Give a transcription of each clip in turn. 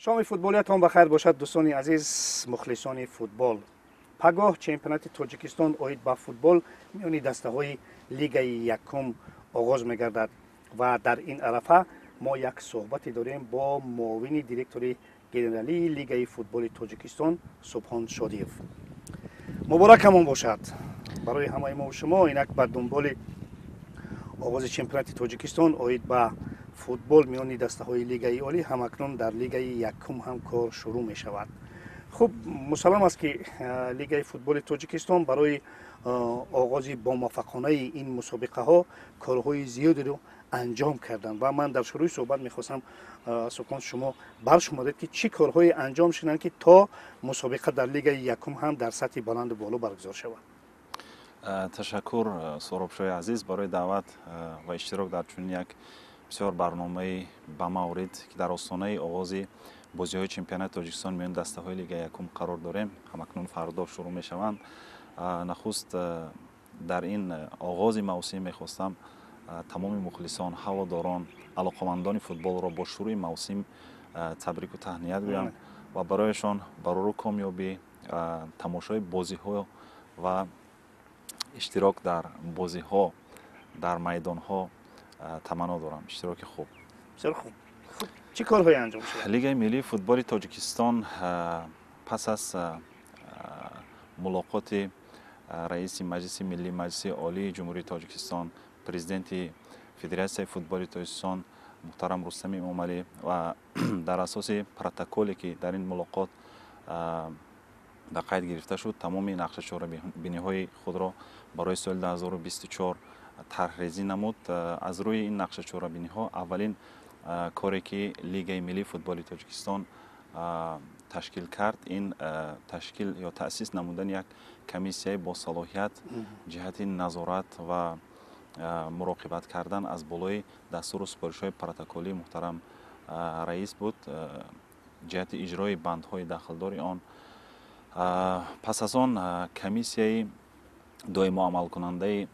Шоми футболиятон ба хайр бошад, дӯстони азиз, мухлисони футбол. Пагоҳ чемпионати Тоҷикистон оид ба футбол миёни дастаҳои лигаи якум оғоз мегардад ва дар ин арафа мо як суҳбате дорем бо муовини директори генералии лигаи футболи Тоҷикистон Субҳон Шодиев. Муборакамон бошад барои ҳамаи мо шумо. Инак, ба дунболи оғози чемпионати Тоҷикистон оид ба футбол миёни дастаҳои лигаи олӣ, ҳамакнун дар лигаи якум ҳам кор шурӯъ мешавад. Хуб, мусаллам аст, ки лигаи футболи Тоҷикистон барои оғози бомуваффақонаи ин мусобиқаҳо корҳои зиёдеро анҷом карданд ва ман дар шурӯи суҳбат мехостам, Субҳон, шумо баршуморед, ки чӣ корҳое анҷом шуданд, ки то мусобиқа дар лигаи якум ҳам дар сатҳи баланду боло баргузор шавад. Ташаккур, Суҳробшоҳи азиз, барои даъват ва иштирок дар чунин як бисёр барномаи бамаврид, ки дар остонаи оғози бозиҳои чемпионати Тоҷикистон миёни дастаҳои лигаи якум қарор дорем. Ҳамакнун фардо шурӯъ мешаванд. Нахуст, дар ин оғози мавсим мехостам тамоми мухлисон, ҳаводорон, алоқамандони футболро бо шурӯъи мавсим табрику таҳният гӯям ва барояшон барору комёбӣ, тамошои бозиҳо ва иштирок дар бозиҳо дар майдонҳо таманно дорам, иштироки хуб. Бисёр хуб. Чӣ корҳое анҷом шуданд? Лигаи миллии футболи Тоҷикистон пас аз мулоқоти раиси Маҷлиси миллӣ, Маҷлиси Олии Ҷумҳурии Тоҷикистон, президенти Федератсияи футболи Тоҷикистон муҳтарам Рустами Эмомалӣ ва дар асоси протоколе, ки дар ин мулоқот ба қайд гирифта шуд, тамоми нақшачорабиниҳои худро барои соли 2024 тарҳрезӣ намуд. Аз рӯи ин нақшачорабиниҳо аввалин коре, ки Лигаи миллии футболи Тоҷикистон ташкил кард, ин ташкил ё таъсис намудани як комиссияи босалоҳият ҷиҳати назорат ва муроқибат кардан аз болои дастуру супоришҳои протоколии муҳтарам раис буд ҷиҳати иҷрои бандҳои дахлдори он. Пас аз он комиссияи доимо амалкунандаи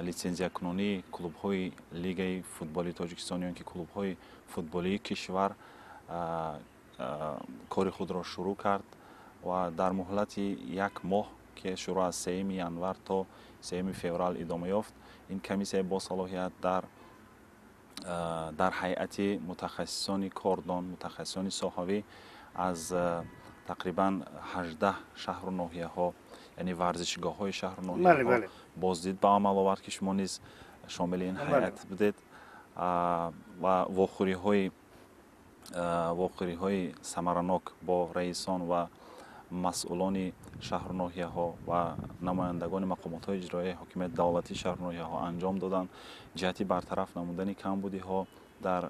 литсензиякунонии клубҳои лигаи футболи Тоҷикистон ё ин ки клубҳои футболии кишвар кори худро шурӯъ кард ва дар муҳлати як моҳ, ки шурӯъ аз 3 январ то 3 феврал идома ёфт, ин комиссияи босалоҳият дар ҳайати мутахассисони кордон, мутахассисони соҳавӣ аз тақрибан 18 шаҳру ноҳияҳо, яъне варзишгоҳҳои шаҳру ноҳияҳо, боздид ба амал овард, ки шумо низ шомили ин ҳайат будед ва вохӯриҳои самаранок бо раисон ва масъулони шаҳру ноҳияҳо ва намояндагони мақомотҳои иҷроияи ҳокимияти давлатии шаҳру ноҳияҳо анҷом доданд ҷиҳати бартараф намудани камбудиҳо дар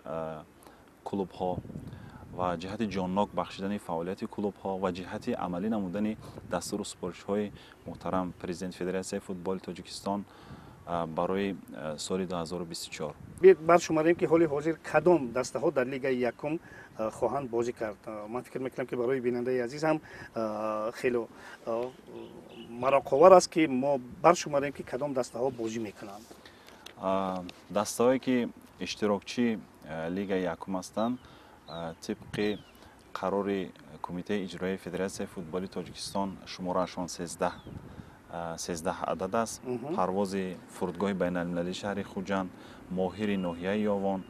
клубҳо ва ҷиҳати ҷоннок бахшидани фаъолияти клубҳо ва ҷиҳати амалӣ намудани дастуру супоришҳои муҳтарам президенти Федератсияи футболи Тоҷикистон барои соли 2024. Баршуморем, ки ҳоли ҳозир кадом дастаҳо дар лигаи якум хоҳанд бозӣ кард. Ман фикр мекунам, ки барои бинандаи азиз ҳам хеле мароқовар аст, ки мо баршуморем, ки кадом дастаҳо бозӣ мекунанд. Дастаҳое, ки иштирокчии лигаи якум ҳастанд, тибқи қарори Кумитаи иҷроияи Федератсияи футболи Тоҷикистон шумораашон 13 адад аст: Парвози фурудгоҳи байналмилалии шаҳри Хуҷанд, Моҳири ноҳияи Ёвон,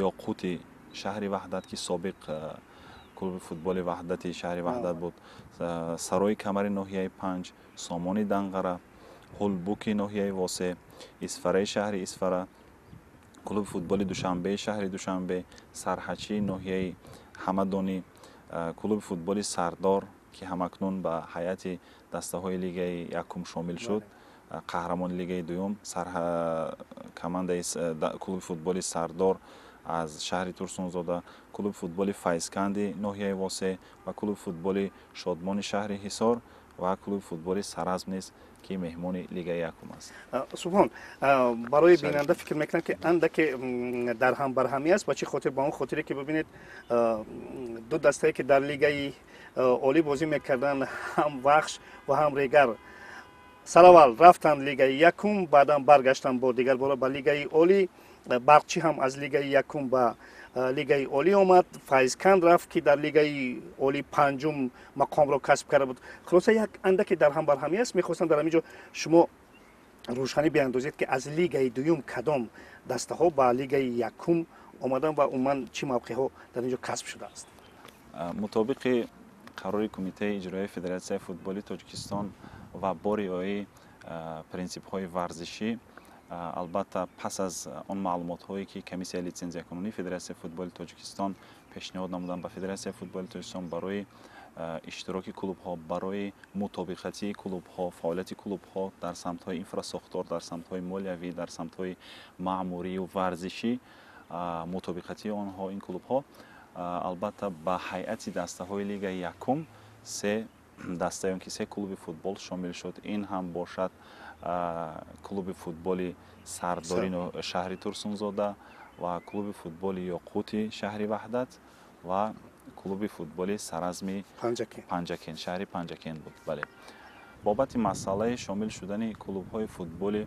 Ёқути шаҳри Ваҳдат, ки собиқ клуби футболи Ваҳдати шаҳри Ваҳдат буд, Сарои Камари ноҳияи Панҷ, Сомони Данғара, Ҳулбуки ноҳияи Восе, Исфараи шаҳри Исфара, клуби футболи Душанбеи шаҳри Душанбе, Сарҳачии ноҳияи Ҳамадонӣ, клуби футболи Сардор, ки ҳамакнун ба ҳайати дастаҳои лигаи якум шомил шуд, қаҳрамони лигаи дуюм, командаи клуби футболи Сардор аз шаҳри Турсунзода, клуби футболи Файзканди ноҳияи Восе ва клуби футболи Шодмони шаҳри Ҳисор ва клуби футболи Саразм низ, ки меҳмони лигаи якум аст. Субҳон, барои бинанда фикр мекунам, ки андаке дарҳам барҳамӣ аст. Ба чӣ хотир? Ба он хотире, ки бибинед, ду дастае, ки дар лигаи олӣ бозӣ мекарданд, ҳам Вахш ва ҳам Регар, Сараввал рафтанд лигаи якум, баъдан баргаштанд бо дигар бора ба лигаи олӣ. Барқчӣ ҳам аз лигаи якум ба лигаи олӣ омад. Файзканд рафт, ки дар лигаи олӣ панҷум мақомро касб карда буд. Хулоса, як андаке дар ҳам барҳамӣ аст. Мехостам дар ҳамин ҷо шумо рӯшанӣ биандозед, ки аз лигаи дуюм кадом дастаҳо ба лигаи якум омаданд ва умуман чӣ мавқеъҳо дар ин ҷо касб шудааст. Мутобиқи қарори Кумитаи иҷроияи Федератсияи футболи Тоҷикистон ва бо риояи принсипҳои варзишӣ, албатта, пас аз он маълумотҳое, ки комиссияи литсензиякунонии Федератсияи футболи Тоҷикистон пешниҳод намуданд ба Федератсияи футболи Тоҷикистон барои иштироки клубҳо, барои мутобиқатии клубҳо, фаъолияти клубҳо дар самтҳои инфрасохтор, дар самтҳои молиявӣ, дар самтҳои маъмурию варзишӣ, мутобиқатии онҳо, ин клубҳо, албатта, ба ҳайати дастаҳои лигаи якум се даста ё ки се клуби футбол шомил шуд. Ин ҳам бошад клуби футболи Сардори шаҳри Турсунзода ва клуби футболи Ёқути шаҳри Ваҳдат ва клуби футболи Саразми Панҷакент, шаҳри Панҷакент буд. Бале, бобати масъалаи шомил шудани клубҳои футболи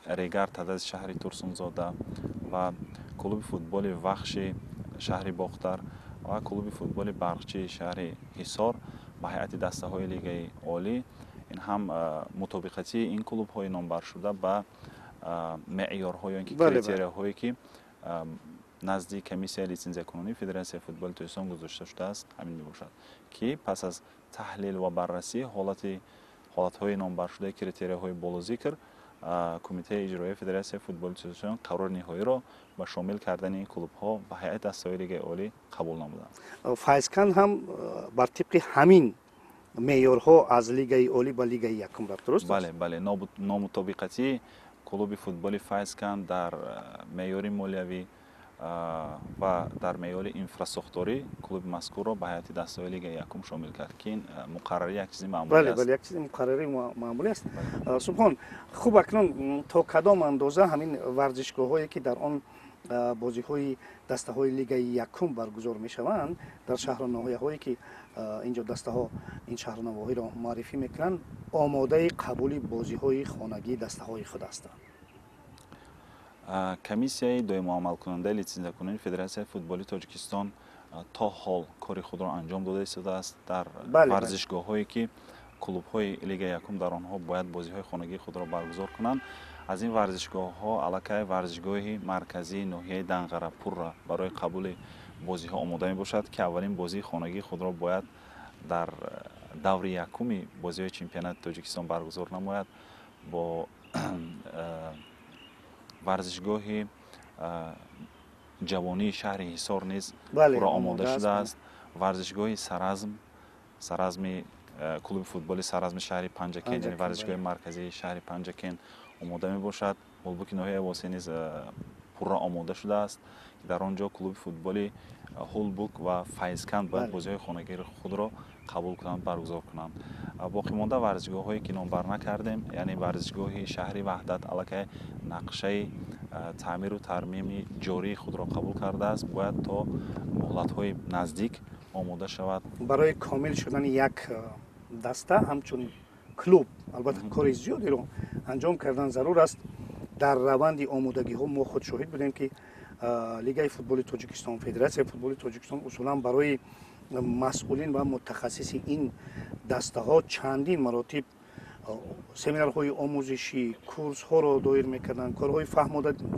Регар Тадази шаҳри Турсунзода ва клуби футболи Вахши шаҳри Бохтар ва клуби футболи Барқчии шаҳри Ҳисор ба ҳайати дастаҳои лигаи олӣ, ин ҳам мутобиқатии ин клубҳои номбаршуда ба меъёрҳо ё ин ки критерияҳое, ки назди комиссияи литсензиякунонии Федератсияи футболи Тоҷикистон гузошта шудааст, ҳамин мебошад, ки пас аз таҳлил ва баррасӣ ҳолатҳои номбаршудаи критерияҳои болозикр, Кумитаи иҷроияи Федератсияи футболи Тоҷикистон қарори ниҳоиро ба шомил кардани ин клубҳо ба ҳайати дастаҳои лигаи олӣ қабул намуданд. Файзканд ҳам бар тибқи ҳамин меъёрҳо аз лигаи олӣ ба лигаи якум рафт, дуруст? Бале, номутобиқатии клуби футболи Файзканд дар меъёри молиявӣ ва дар меъёри инфрасохторӣ клуби мазкурро ба ҳайати дастаҳои лигаи якум шомил кард, ки ин муқаррарӣ, як чизи маъмулӣ аст. Бале, як чизи муқаррарӣ, маъмулӣ аст. Субҳон, хуб, акнун то кадом андоза ҳамин варзишгоҳҳое, ки дар он бозиҳои дастаҳои лигаи якум баргузор мешаванд, дар шаҳру ноҳияҳое, ки инҷо дастаҳо ин шаҳру навоҳиро муаррифӣ мекунанд, омодаи қабули бозиҳои хонагии дастаҳои худ ҳастанд? Комиссияи доимоамалкунандаи литсензиякунонии Федератсияи футболи Тоҷикистон то ҳол кори худро анҷом дода истодааст дар варзишгоҳҳое, ки клубҳои лигаи якум дар онҳо бояд бозиҳои хонагии худро баргузор кунанд. Аз ин варзишгоҳҳо аллакай варзишгоҳи марказии ноҳияи Данғара пурра барои қабули бозиҳо омода мебошад, ки аввалин бозии хонагии худро бояд дар даври якуми бозиҳои чемпионати Тоҷикистон баргузор намояд. Бо варзишгоҳи Ҷавонии шаҳри Ҳисор низ пурра омода шудааст. Варзишгоҳи Саразм, Саразми, клуби футболи Саразми шаҳри Панҷакент, яъне варзишгоҳи марказии шаҳри Панҷакент омода мебошад. Ҳулбуки ноҳияи Восеъ низ пурра омода шудааст, ки дар он ҷо клуби футболи Ҳулбук ва Файзканд бояд бозиҳои хонагии худро қабул кунанд, баргузор кунанд. Боқимонда варзишгоҳҳое, ки номбар накардем, яъне варзишгоҳи шаҳри Ваҳдат аллакай нақшаи таъмиру тармими ҷории худро қабул кардааст, бояд то муҳлатҳои наздик омода шавад. Барои комил шудани як даста ҳамчун клуб, албатта, кори зиёдеро анҷом кардан зарур аст. Дар раванди омодагиҳо мо худ шоҳид будем, ки Лигаи футболи Тоҷикистон, Федератсияи футболи Тоҷикистон усулан барои масъулин ва мутахассиси ин дастаҳо чандин маротиб семинарҳои омӯзишӣ, курсҳоро доир мекарданд, корҳои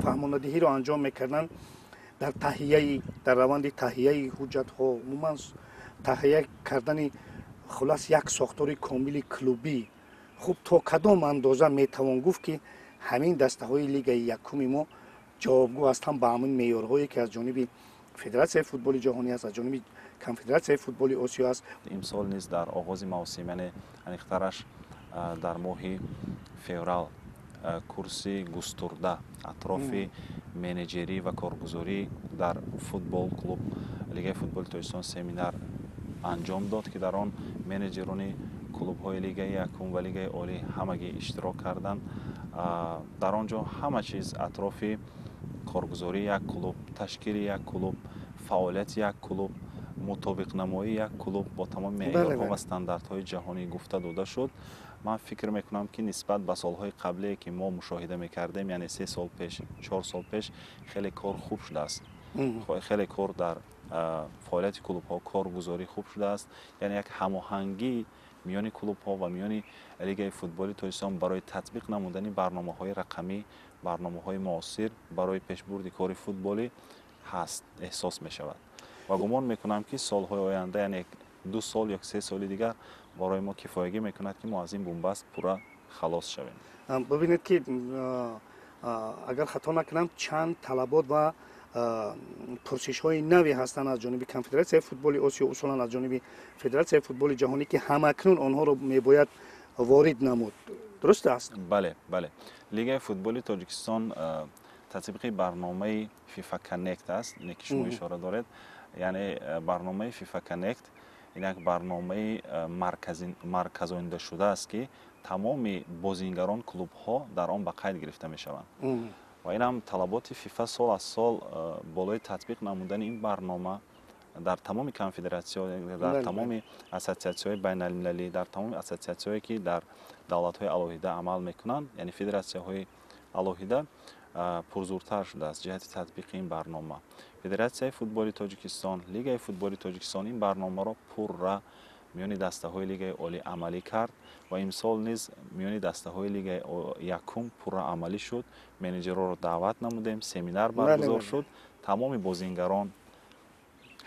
фаҳмонадиҳиро анҷом мекарданд дар раванди таҳияи ҳуҷҷатҳо, умуман таҳия кардани, хулас, як сохтори комили клубӣ. Хуб, то кадом андоза метавон гуфт, ки ҳамин дастаҳои лигаи якуми мо ҷавобгӯ ҳастанд ба ҳамин меъёрҳое, ки аз ҷониби Федератсияи футболи ҷаҳонӣ аст, аз ҷониби Конфедератсияи футболи Осиё аст? Имсол низ дар оғози мавсим, яъне аниқтараш дар моҳи феврал, курси густурда атрофи менеҷерӣ ва коргузорӣ дар футбол клуб Лигаи футболи Тоҷикистон семинар анҷом дод, ки дар он менеҷерони клубҳои лигаи якум ва лигаи олӣ ҳамагӣ иштирок карданд. Дар он ҷо ҳама чиз атрофи коргузории як клуб, ташкили як клуб, фаъолияти як клуб, мутобиқнамоии як клуб бо тамоми меъёрҳо ва стандартҳои ҷаҳонӣ гуфта дода шуд. Ман фикр мекунам, ки нисбат ба солҳои қаблие, ки мо мушоҳида мекардем, яъне 3 сол пеш, 4 сол пеш, хеле кор хуб шудааст, хеле кор дар фаъолияти клубҳо, коргузорӣ хуб шудааст. Яъне як ҳамоҳангӣ миёни клубҳо ва миёни Лигаи футболи Тоҷикистон барои татбиқ намудани барномаҳои рақамӣ, барномаҳои муосир барои пешбурди кори футболӣ ҳаст, эҳсос мешавад. Ва гумон мекунам, ки солҳои оянда, яъне 2 сол ё 3 соли дигар, барои мо кифоягӣ мекунад, ки мо аз ин бунбаст пурра халос шавем. Бибинед, ки агар хато накунам, чанд талабот ва пурсишҳои наве ҳастанд аз ҷониби Конфедератсияи футболи Осиё, усулан аз ҷониби Федератсияи футболи ҷаҳонӣ, ки ҳамакнун онҳоро мебояд ворид намуд. Дуруст аст? Бале, Лигаи футболи Тоҷикистон татбиқи барномаи FIFA Connect аст, ине ки шумо ишора доред. Яъне барномаи FIFA Connect ин як барномаи марказонида шудааст, ки тамоми бозингарон, клубҳо дар он ба қайд гирифта мешаванд. Ва инам талаботи ФИФА сол аз сол болои татбиқ намудани ин барнома дар тамоми конфедератсиё, дар тамоми ассотсиатсияҳои байналмилалӣ, дар тамоми ассотсиатсияҳое, ки дар давлатҳои алоҳида амал мекунанд, яъне федератсияҳои алоҳида, пурзуртар шудааст. Ҷиҳати татбиқи ин барнома Федератсияи футболи Тоҷикистон, Лигаи футболи Тоҷикистон ин барномаро пурра миёни дастаҳои Лигаи олӣ амалӣ кард ва имсол низ миёни дастаҳои Лигаи якум пурра амалӣ шуд. Менеҷерҳоро даъват намудем, семинар баргузор шуд. Тамоми бозингарон,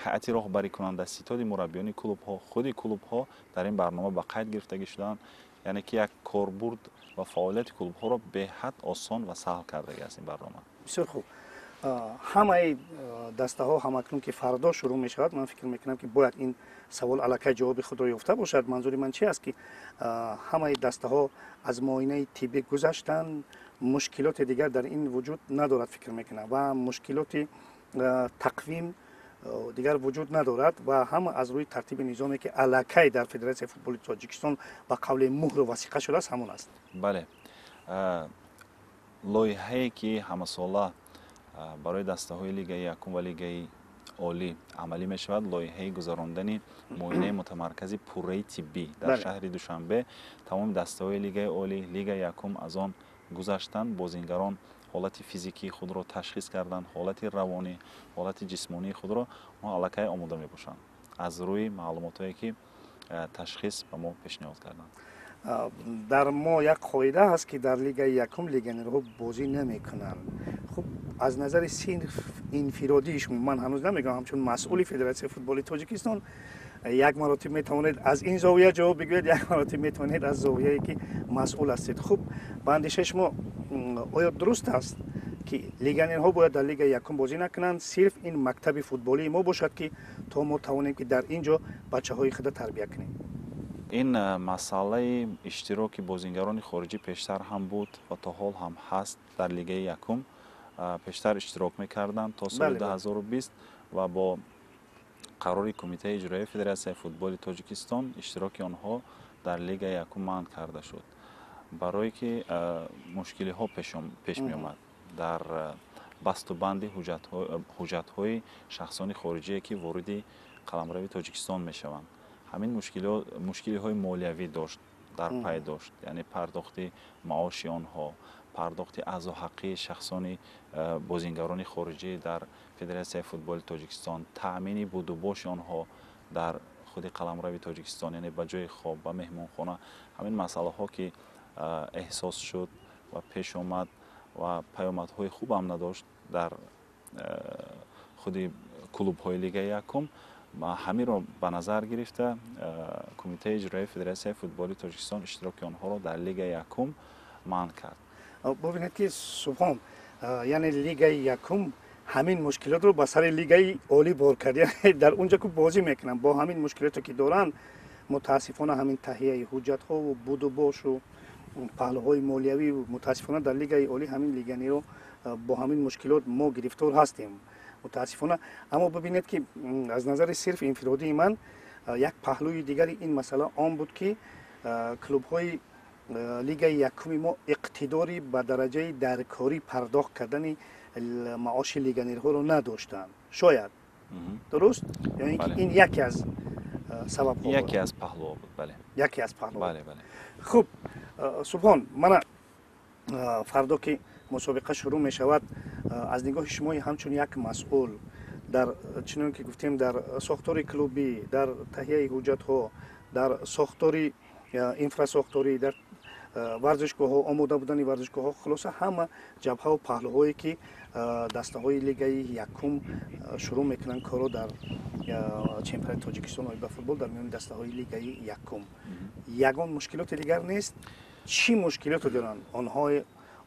ҳайати роҳбарикунанда, ситоди мураббиёни клубҳо, худи клубҳо дар ин барнома ба қайд гирифтагӣ шуданд. Яъне ки як корбурд ва фаъолияти клубҳоро беҳад осон ва саҳл кардагиаст ин барнома. Бисёр хуб. Ҳамаи дастаҳо ҳамакнун, ки фардо шурӯъ мешавад, ман фикр мекунам, ки бояд ин савол аллакай ҷавоби худро ёфта бошад. Манзури ман чи аст, ки ҳамаи дастаҳо аз муоинаи тиббӣ гузаштанд, мушкилоти дигар дар ин вуҷуд надорад, фикр мекунам, ва мушкилоти тақвим дигар вуҷуд надорад ва ҳама аз рӯи тартиби низоме, ки аллакай дар Федератсияи футболи Тоҷикистон ба қавли муҳру васиқа шудааст, ҳамон аст. Бале, лоиҳае, ки ҳамасола барои дастаҳои Лигаи якум ва Лигаи олӣ амалӣ мешавад, лоиҳаи гузарондани муоинаи мутамаркази пурраи тиббӣ дар шаҳри Душанбе, тамоми дастаҳои Лигаи олӣ, Лигаи якум аз он гузаштанд. Бозингарон ҳолати физикии худро ташхис карданд, ҳолати равонӣ, ҳолати ҷисмонии худро. Онҳо аллакай омода мебошанд аз рӯи маълумотҳое, ки ташхис ба мо пешниҳод карданд. Дар мо як қоида ҳаст, ки дар Лигаи якум легионерҳо бозӣ намекунанд. Хуб, аз назари синф инфиродии шумо, ман ҳанӯз намегӯям ҳамчун масъули Федератсияи футболи Тоҷикистон, як маротиб метавонед аз ин зовия ҷавоб бигӯед, як маротиб метавонед аз зовияе, ки масъул ҳастед. Хуб, ба андешаи шумо, оё дуруст аст, ки легионерҳо бояд дар Лигаи якум бозӣ накунанд, сирф ин мактаби футболии мо бошад, ки то мо тавонем, ки дар ин ҷо бачаҳои худа тарбия кунем? Ин масъалаи иштироки бозингарони хориҷӣ пештар ҳам буд ва то ҳол ҳам ҳаст. Дар Лигаи якум пештар иштирок мекарданд то соли 2020 ва бо қарори Кумитаи иҷроияи Федератсияи футболи Тоҷикистон иштироки онҳо дар Лигаи якум манъ карда шуд, барое ки мушкилиҳо пеш меомад дар басту банди ҳуҷҷатҳои шахсони хориҷие, ки вориди қаламрави Тоҷикистон мешаванд. Ҳамин мушкилиҳои молиявӣ дошт, дар пай дошт, яъне пардохти маоши онҳо, пардохти аъзоҳаққии шахсони бозингарони хориҷӣ дар Федератсияи футболи Тоҷикистон, таъмини будубоши онҳо дар худи қаламрави Тоҷикистон, яъне ба ҷои хоб, ба меҳмонхона. Ҳамин масъалаҳо, ки эҳсос шуд ва пеш омад ва паёмадҳои хубам надошт дар худи клубҳои Лигаи якум, ҳаминро ба назар гирифта, Кумитаи иҷроияи Федератсияи футболи Тоҷикистон иштироки онҳоро дар Лигаи якум манъ кард. Бубинед, ки субҳон, яъне Лигаи якум ҳамин мушкилотро ба сари Лигаи олӣ бор кард. Яъне дар унҷа ку бозӣ мекунанд бо ҳамин мушкилоте, ки доранд. Мутаассифона, ҳамин таҳияи ҳуҷҷатҳову будубошу паҳлӯҳои молиявӣ, мутаассифона, дар Лигаи олӣ ҳамин легионерҳо бо ҳамин мушкилот мо гирифтор ҳастем, мутаассифона. Аммо бибинед, ки аз назари сирф инфиродии ман як паҳлӯи дигари ин масъала он буд, ки клубҳои Лигаи якуми мо иқтидори ба дараҷаи даркорӣ пардохт кардани маоши легионерҳоро надоштанд шояд. Дуруст? Ё ин ки ин яке аз сабабҳо. Яке аз паҳлуҳо буд, бале. Яке аз паҳлуҳо. Бале, бале. Хуб, Субҳон, мана фардо ки мусобиқа шурӯъ мешавад, аз нигоҳи шумо ҳамчун як масъул дар чунон ки гуфтем дар сохтори клубӣ, дар таҳияи ҳуҷҷатҳо, дар сохтори инфрасохторӣ, дар варзишгоҳҳо, омода будани варзишгоҳҳо, хулоса ҳама ҷабҳаву паҳлуҳое ки дастаҳои лигаи якум шурӯъ мекунанд корро дар чемпионати Тоҷикистон оид ба футбол дар миёни дастаҳои лигаи якум, ягон мушкилоти дигар нест? Чӣ мушкилото доранд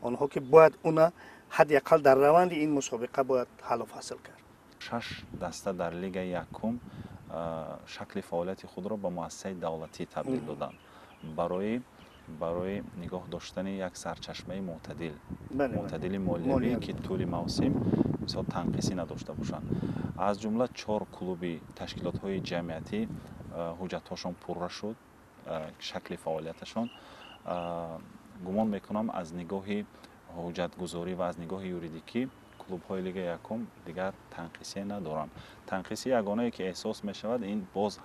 онҳо ки бояд уна ҳадди ақал дар раванди ин мусобиқа бояд ҳаллу фасл кард? 6 даста дар лигаи якум шакли фаъолияти худро ба муассисаи давлатӣ табдил доданд барои нигоҳ доштани як сарчашмаи мӯътадили молиявӣ, ки тӯли мавсим мисол танқисӣ надошта бошанд. Аз ҷумла 4 клуби ташкилотҳои ҷамъиятӣ ҳуҷҷатҳошон пурра шуд, шакли фаъолияташон. Гумон мекунам, аз нигоҳи ҳуҷҷатгузорӣ ва аз нигоҳи юридикӣ клубҳои лигаи якум дигар танқисие надоранд. Танқиси ягонае ки эҳсос мешавад, ин боз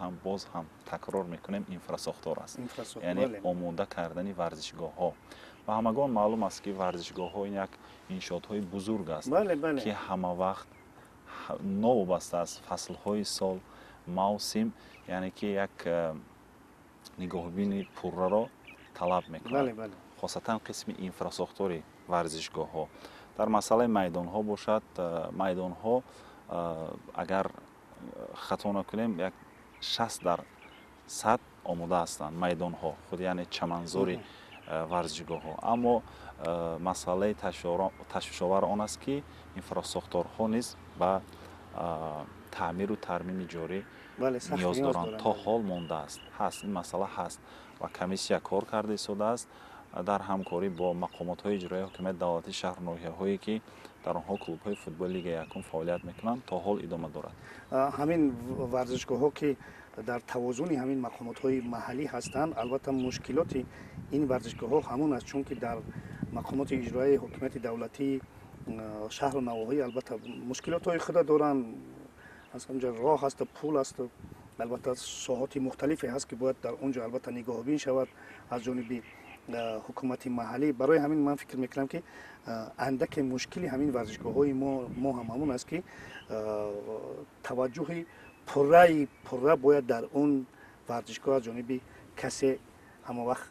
ҳам такрор мекунем, инфрасохтор аст, яъне омода кардани варзишгоҳҳо. Ва ҳамагон маълум аст, ки варзишгоҳҳо ин як иншоотҳои бузург аст, ки ҳама вақт новобаста аз фаслҳои сол, мавсим, яъне ки як нигоҳбини пурраро талаб мекунад, хосатан қисми инфрасохтори варзишгоҳҳо. Дар масъалаи майдонҳо бошад, майдонҳо агар хато накунем, як 60% омода ҳастанд майдонҳо, худ яъне чаманзори варзишгоҳҳо. Аммо масъалаи ташвишовар он аст, ки инфрасохторҳо низ ба таъмиру тармими ҷорӣ ниёз доранд. То ҳол мондааст, ҳаст, ин масъала ҳаст ва комиссия кор карда истодааст дар ҳамкорӣ бо мақомотҳои иҷроияи ҳокимияти давлатии шаҳру ноҳияҳое, ки дар онҳо клубҳои футболи лигаи якум фаъолият мекунанд, то ҳол идома дорад. Ҳамин варзишгоҳҳо ки дар тавозуни ҳамин мақомотҳои маҳаллӣ ҳастанд, албатта мушкилоти ин варзишгоҳҳо ҳамон аст, чунки дар мақомоти иҷроияи ҳокимияти давлатии шаҳру навоҳӣ албатта мушкилотҳои худа доранд. Аз онҷо роҳ ҳасту пул ҳасту албатта соҳоти мухталифе ҳаст, ки бояд дар он ҷо албатта нигоҳбин шавад аз ҷониби ҳукумати маҳаллӣ. Барои ҳамин ман фикр мекунам, ки андаке мушкили ҳамин варзишгоҳҳои мо ҳам ҳамон аст, ки таваҷҷӯҳи пурра бояд дар он варзишгоҳ аз ҷониби касе ҳама вақт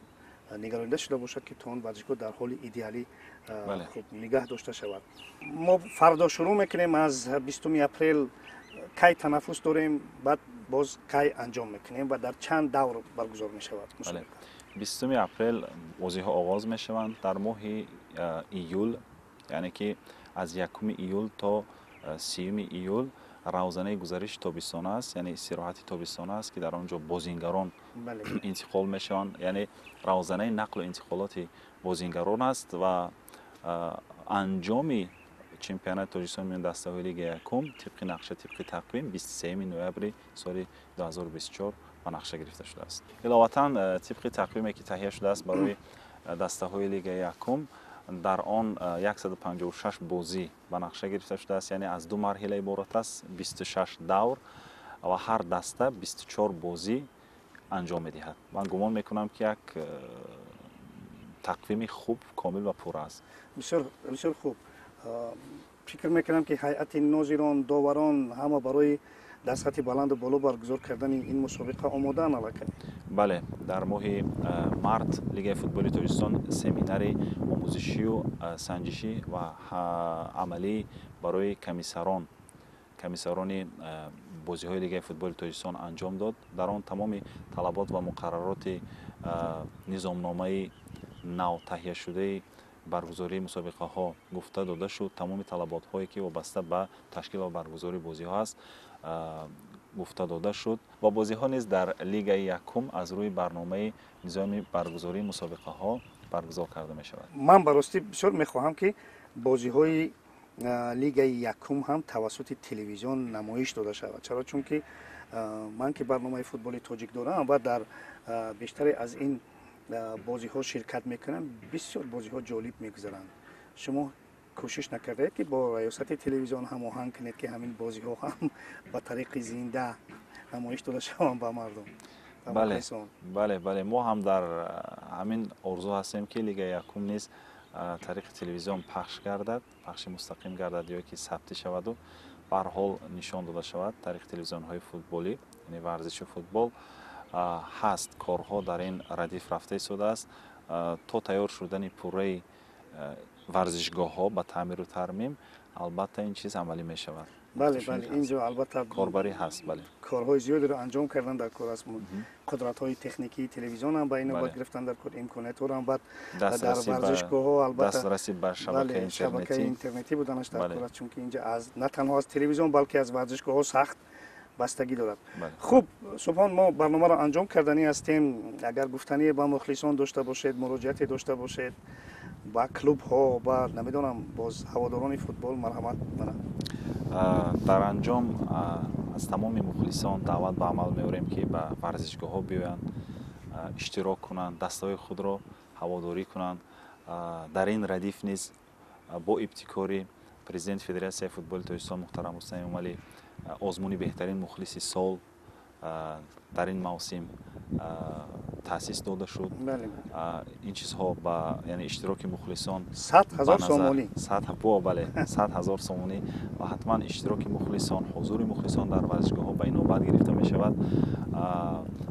нигаронида шуда бошад, ки то он варзишгоҳ дар ҳоли идеалӣ хуб нигаҳ дошта шавад. Мо фардо шурӯъ мекунем аз 20 апрел, кай танаффус дорем, баъд боз кай анҷом мекунем ва дар чанд давр баргузор мешавад? 20 апрел бозиҳо оғоз мешаванд. Дар моҳи июл, яъне ки аз 1 июл то 30 июл равзанаи гузариши тобистона аст, яъне истироҳати тобистона аст, ки дар он ҷо бозингарон интиқол мешаванд, яъне равзанаи нақлу интиқолоти бозингарон аст ва анҷоми чемпионати Тоҷикистон миёни дастаҳои лигаи якум тибқи нақша, тибқи тақвим 23 ноябри соли 2024 ба нақша гирифта шудааст. Иловатан, тибқи тақвиме ки таҳия шудааст барои дастаҳои лигаи якум, дар он 156 бозӣ ба нақша гирифта шудааст, яъне аз 2 марҳила иборат аст, 26 давр ва ҳар даста 24 бозӣ анҷом медиҳад. Ман гумон мекунам, ки як тақвими хуб, комил ва пурра аст. Бисёр хуб. Фикр мекунам, ки ҳайати нозирон, доварон ҳама барои дар сатҳи баланду боло баргузор кардани ин мусобиқа омодаанд аллакай? Бале, дар моҳи март Лигаи футболи Тоҷикистон семинари омӯзишию санҷишӣ ва амалӣ барои комиссарони бозиҳои Лигаи футболи Тоҷикистон анҷом дод. Дар он тамоми талабот ва муқаррароти низомномаи нав таҳияшудаи баргузории мусобиқаҳо гуфта дода шуд. Тамоми талаботҳое ки вобаста ба ташкил ва баргузории бозиҳо аст, гуфта дода шуд ва бозиҳо низ дар лигаи якум аз рӯи барномаи низоми баргузории мусобиқаҳо баргузор карда мешавад. Ман ба ростӣ бисёр мехоҳам, ки бозиҳои лигаи якум ҳам тавассути телевизион намоиш дода шавад. Чаро? Чунки ман ки барномаи футболи тоҷик дорам ва дар бештаре аз ин бозиҳо ширкат мекунам, бисёр бозиҳо ҷолиб мегузаранд. Шумо кӯшиш накардаед, ки бо раёсати телевизион ҳамоҳанг кунед, ки ҳамин бозиҳо ҳам ба тариқи зинда Намоиш дода шаванд ба мардум. Бале, бале, бале, мо ҳам дар ҳамин орзу ҳастем, ки Лигаи якум низ тариқи телевизион пахш гардад, пахши мустақим гардад ё ки сабтӣ шаваду ба ҳар ҳол нишон дода шавад тариқи телевизионҳои футболӣ, яъне варзиши футбол ҳаст. Корҳо дар ин радиф рафта истодааст. То тайёр шудани пурраи варзишгоҳҳо ба таъмиру тармим, албатта, ин чиз амалӣ мешавад. Бале, бале, инҷо албатта корбарӣ ҳаст, бале. Корҳои зиёдеро анҷом кардан дар кор аст. Қудратҳои техникии телевизион ҳам ба ин навбат гирифтан дар кор, имкониятҳоро ҳам баъд дар варзишгоҳҳо албатта дастрасӣ ба шабакаи шабакаи интернетӣ буданаш дар кор аст, чунки инҷа аз на танҳо аз телевизион, балки аз варзишгоҳҳо сахт бастагӣ дорад. Хуб, Субҳон, мо барномаро анҷом карданӣ ҳастем. Агар гуфтание ба мухлисон дошта бошед, муроҷиате дошта бошед ба клубҳо, ба намедонам, боз ҳаводорони футбол, марҳамат, мана. Дар анҷом аз тамоми мухлисон даъват ба амал меорем, ки ба варзишгоҳҳо биёянд, иштирок кунанд, дастаҳои худро ҳаводорӣ кунанд. Дар ин радиф низ бо ибтикори президенти Федератсияи футболи Тоҷикистон муҳтарам Рустам Эмомалӣ озмуни «Беҳтарин мухлиси сол» дар ин мавсим таъсис дода шуд. Ин чизҳо ба, яъне, иштироки мухлисон 100 000 сомонӣ. Бо, бале, 100 000 сомонӣ ва ҳатман иштироки мухлисон, ҳузури мухлисон дар варзишгоҳҳо ба инобат гирифта мешавад.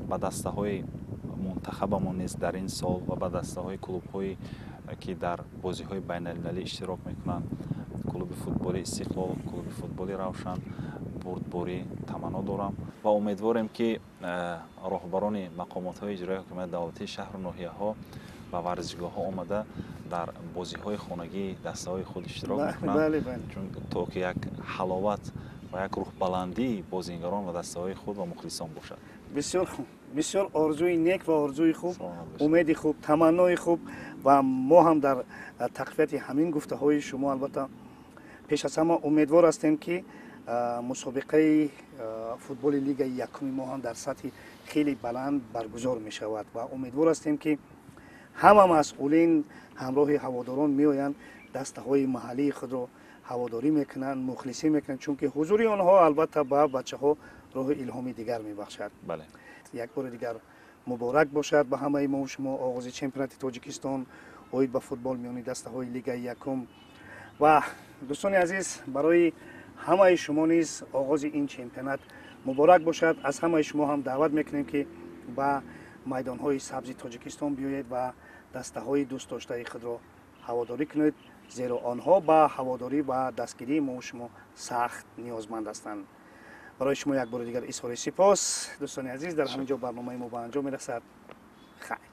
Ба дастаҳои мунтахабамон низ дар ин сол ва ба дастаҳои клубҳое, ки дар бозиҳои байналмилалӣ иштирок мекунанд, клуби футболи «Истиқлол», клуби футболи «Равшан», бурдборӣ таманно дорам ва умедворем, ки роҳбарони мақомотҳои иҷроии ҳокимияти давлатии шаҳру ноҳияҳо ба варзишгоҳҳо омада, дар бозиҳои хонагии дастаҳои худ иштирок мекунанд, чун то ки як ҳаловат ва як рӯҳбаландии бозингарон ва дастаҳои худ ва мухлисон бошад. Бисёр хуб, бисёр орзуи нек ва орзуи хуб, умеди хуб, таманнои хуб. Ва мо ҳам дар тақвияти ҳамин гуфтаҳои шумо, албатта, пеш аз ҳама умедвор ҳастем, ки мусобиқаи футболи Лигаи якуми мо ҳам дар сатҳи хеле баланд баргузор мешавад ва умедвор ҳастем, ки ҳама масъулин ҳамроҳи ҳаводорон меоянд, дастаҳои маҳаллии худро ҳаводорӣ мекунанд, мухлисӣ мекунанд, чунки ҳузури онҳо албатта ба бачаҳо роҳи илҳоми дигар мебахшад. Як бори дигар муборак бошад ба ҳамаи мо шумо оғози чемпионати Тоҷикистон оид ба футбол миёни дастаҳои Лигаи якум. Ва дӯстони азиз, барои ҳамаи шумо низ оғози ин чемпионат муборак бошад. Аз ҳамаи шумо ҳам даъват мекунем, ки ба майдонҳои сабзи Тоҷикистон биёед ва дастаҳои дӯстдоштаи худро ҳаводорӣ кунед, зеро онҳо ба ҳаводорӣ ва дастгирии мо шумо сахт ниёзманд ҳастанд. Барои шумо як бори дигар изҳори сипос. Дӯстони азиз, дар ҳамин ҷо барномаи мо ба анҷом мерасад. Хайр.